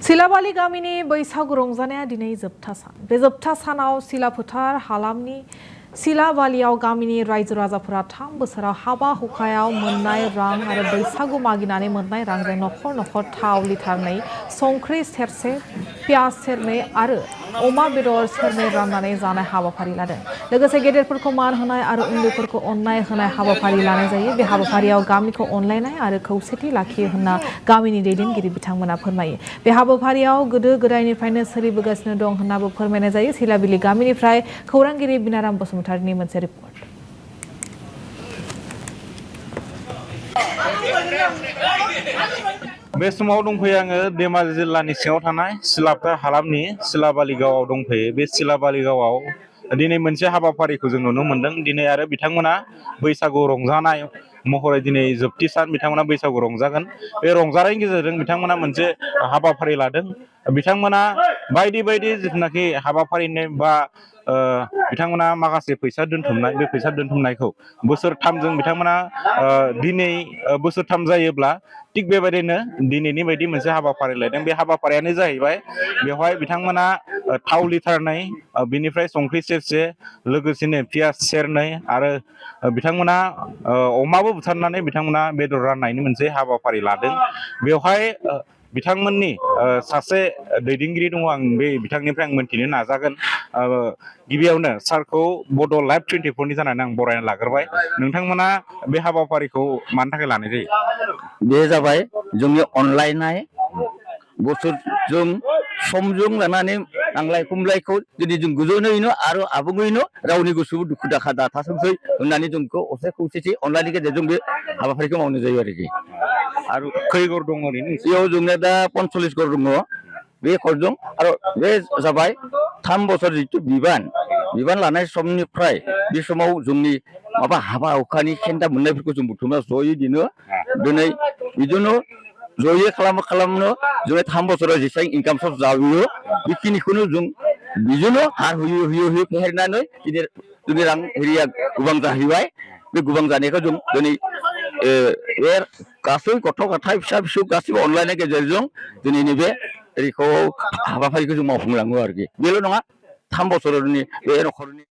सिलाबालि गामिनि बैसागु रंजानाया दिनै जोबथा सान। बे जोबथा सानाव सिला फोथार हालामनि सिलाबालियाव गामिनि रायजो राजाफोरा 3 बोसोराव हाबा हुखायाव मोननाय रां आरो बैसागु मागिनानै मोननाय रांजों नखर नखर थाव लिटारनै, संख्रि सेरसे, पियाज सेरनै आरो अमा बेदर सेरनै राननानै जानाय हाबाफारि लादों। लोगोसे गेदेरफोरखौ मान होनाय आरो उन्दैफोरखौ अननाय होनाय हाबाफारि लानाय जायो। बे हाबाफारियाव गामिखौ अनलायनाय आरो खौसेथि लाखियो होनना गामिनि दैदेनगिरि बिथांमोना फोरमायो। बे हाबाफारियाव गोदो गोदायनिफ्रायनो सोलिबोगासिनो दं होननाबो फोरमायनाय जायो। सिलाबालि गामिनिफ्राय खौरांगिरि बिनाराम बसुमतारिनि मोनसे रिपर्ट। बे समाव दंफैयो आङो धेमाजि जिल्लानि सिङाव थानाय सिलाफोथार हालामनि सिलाबालि गावआव दंफैयो। बे सिलाबालि गावआव दिनै मोनसे हाबाफारिखौ जों नुनो मोन्दों। दिनै आरो बिथांमोना बैसागु रंजानाय महरै दिनै जोबथि सान बिथांमोना बैसागु रंजागोन। बे रंजानायनि गेजेरजों बिथांमोना मोनसे हाबाफारि लादों। बिथांमोना बायदि बायदि जिथुनाखि हाबाफारिनि बा बिथांमोना माखासे फैसा दोनथुमनाय, बे फैसा दोनथुमनायखौ बोसोरथामजों बिथांमोना दिनै बोसोरथाम जायोब्ला थिग बेबायदिनो दिनैनि बायदि मोनसे हाबाफारि लादों। बे हाबाफारियानो जाहैबाय बेवहाय बिथांमोना थाव लिटारनै, बिनिफ्राय संख्रि सेरसे, लोगोसेनो पियाज सेरनै आरो बिथांमोना अमाबो बुथारनानै बिथांमोना बेदर राननायनि मोनसे हाबाफारि लादों। बेवहाय बिथांमोननि सासे दैदेनगिरि दङ। आं बे बिथांनिफ्राय आं मोनथिनो नाजागोन। गिबियावनो सारखौ बड' लाइभ 24 नि जानानै आं बरायना लाग्रोबाय। नोंथांमोना बे हाबाफारिखौ मानि थाखाय लानाय जायो? बे जाबाय जोंनि अनलायनाय, बोसोरजों समजों लानानै नांलाय खमलायखौ जुदि जों गोजोनैनो आरो आबुङैनो रावनि गोसोआव दुखु दाहा दाथाथोंसै होननानै जोंखौ असे खौसेथि अनलायनायनि गेजेरजों बे हाबाफारिखौ मावनाय जायो आरोखि। आरो खै घर दङ ओरैनो? बेयाव जोंनिया दा 45 घर दङ। बे घरजों आरो बे जाबाय 3 बोसोर जिथु बिबान लानाय समनिफ्राय बे समाव जोंनि माबा हाबा हुखानि खेन्दा मोननायफोरखौ जों बुथुमना जयै दिनै बिदिनो जयै खालामनो जोङो 3 बोसोराव जेसेबां इनकाम सर्स जायो बेखिनिखौनो जों बिदिनो हार होयै फेहेरनानै दिनै जोंनि रां एरिया गोबां जाहैबाय। बे गोबां जानायखौ जों दिनै बे गासै गथ' गथाय फिसा फिसौ गासैबो अनलायनायनि गेजेरजों दिनैनि बे हाबाफारिखौ जों मावफुंलाङो आरोखि। बेल' नङा, 3 बोसोरनि बे न'खरनि